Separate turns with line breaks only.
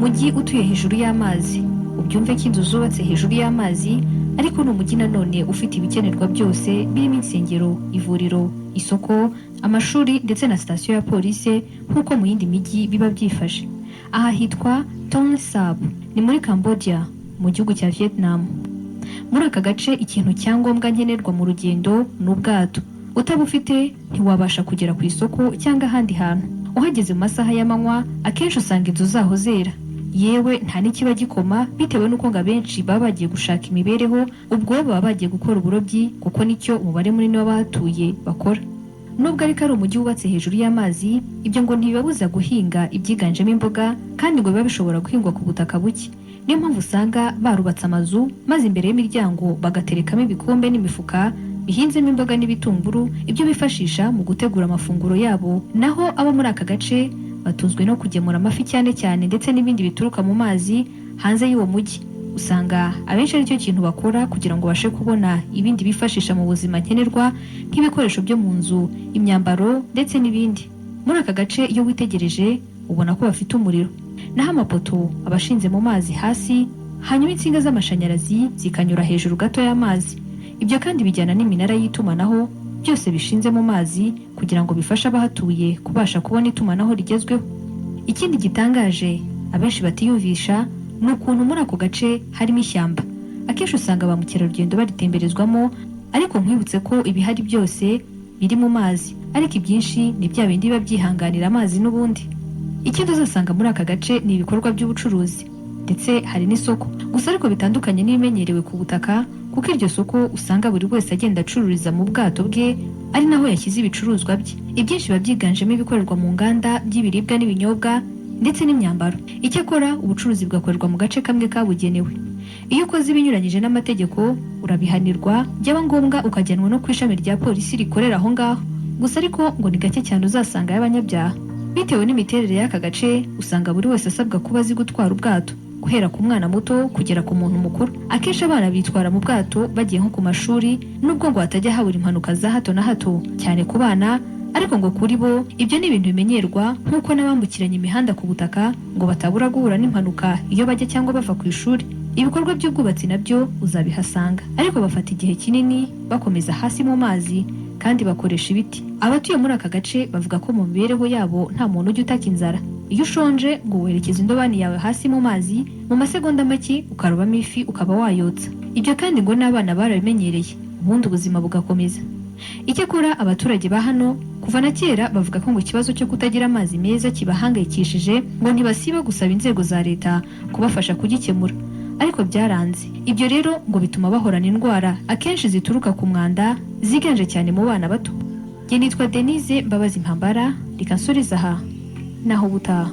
Umujyi utuye hejuru y'amazi. Ubyumve ko inzu zubatse hejuru y'amazi, ariko ni umujyi nanone ufite ibikenerwa byose birimo insengero, ivuriro, isoko, amashuri ndetse na sitasiyo ya polisi nk'uko mu yindi mijyi biba byifashe. Aha hitwa Tonle Sap, ni muri Cambodia, mu gihugu cya Vietnam. Muri aka gace ikintu cyangombwa nkenerwa mu rugendo ni ubwato. Utabufite ntiwabasha kugera ku isoko cyangwa ahandi hantu. Uhageze mu masaha y'amanywa, akenshi usanga inzu zaho zera, yewe nta n'ikiba gikoma, bitewe n'uko ngo abenshi baba bagiye gushaka imibereho. Ubwo baba bagiye gukora uburobyi, kuko nicyo umubare munini w'abahatuye bakora. Nubwo ariko ari umujyi wubatse hejuru y'amazi, ibyo ngo ntibibabuza guhinga ibyiganjemo imboga, kandi ngo biba bishobora guhingwa ku butaka buke. Niyo mpamvu usanga barubatse amazu, maze imbere y'imiryango bagaterekamo ibikombe n'imifuka bihinzemo imboga n'ibitunguru, ibyo bifashisha mu gutegura amafunguro yabo. Naho abo muri aka gace batunzwe no kugemura amafi cyane cyane, ndetse n'ibindi bituruka mu mazi hanze y'uwo mujyi. Usanga abenshi aricyo kintu bakora kugira ngo babashe kubona ibindi bifashisha mu buzima nkenerwa, nk'ibikoresho byo mu nzu, imyambaro ndetse n'ibindi. Muri aka gace iyo witegereje ubona ko bafite umuriro, naho amapoto aba ashinze mu mazi hasi, hanyuma insinga z'amashanyarazi zikanyura hejuru gato y'amazi. Ibyo kandi bijyana n'iminara y'itumanaho, byose bishinze mu mazi kugira ngo bifashe abahatuye kubasha kubona itumanaho rigezweho. Ikindi gitangaje abenshi batiyumvisha ni ukuntu muri ako gace harimo ishyamba. Akenshi usanga ba mukerarugendo baritemberezwamo, ariko nkwibutse ko ibihari byose biri mu mazi, ariko ibyinshi ni bya bindi biba byihanganira amazi n'ubundi. Ikindi uzasanga muri aka gace ni ibikorwa by'ubucuruzi, ndetse hari n'isoko. Gusa ariko bitandukanye n'ibimenyerewe ku butaka, kuko iryo soko usanga buri wese agenda acururiza mu bwato bwe, ari naho yashyize ibicuruzwa bye. Ibyinshi biba byiganjemo ibikorerwa mu nganda by'ibiribwa n'ibinyobwa ndetse n'imyambaro. Icyakora ubucuruzi bugakorerwa mu gace kamwe kabugenewe. Iyo ukoze ibinyuranyije n'amategeko urabihanirwa, byaba ngombwa ukajyanwa no ku ishami rya polisi rikorera aho ngaho. Gusa ariko ngo ni gake cyane uzasanga y'abanyabyaha. Bitewe n'imiterere y'aka gace, usanga buri wese asabwa kuba azi gutwara ubwato, guhera ku mwana muto kugera ku muntu mukuru. Akenshi abana bitwara mu bwato bagiye nko ku mashuri, nubwo ngo hatajya habura impanuka za hato na hato cyane ku bana, ariko ngo kuri bo ibyo ni ibintu bimenyerwa, nk'uko n'abambukiranya imihanda ku butaka ngo batabura guhura n'impanuka iyo bajya cyangwa bava ku ishuri. Ibikorwa by'ubwubatsi nabyo uzabihasanga, ariko bafata igihe kinini bakomeza hasi mu mazi kandi bakoresha ibiti. Abatuye muri aka gace bavuga ko mu mibereho yabo nta muntu ujya utaka inzara. Iyo ushonje ngo werekeza indobani yawe hasi mu mazi, mu masegonda make ukarobamo ifi ukaba wayotsa. Ibyo kandi ngo n'abana barabimenyereye, ubundi ubuzima bugakomeza. Icyakora abaturage ba hano kuva na kera bavuga ko ngo ikibazo cyo kutagira amazi meza kibahangayikishije. Ngo ntibasiba gusaba inzego za leta kubafasha kugikemura, ariko byaranze. Ibyo rero ngo bituma bahorana indwara akenshi zituruka ku mwanda, ziganje cyane mu bana bato. Njye nitwa Denise Mbabazi Mpambara, reka nsubize aha naho ubutaha.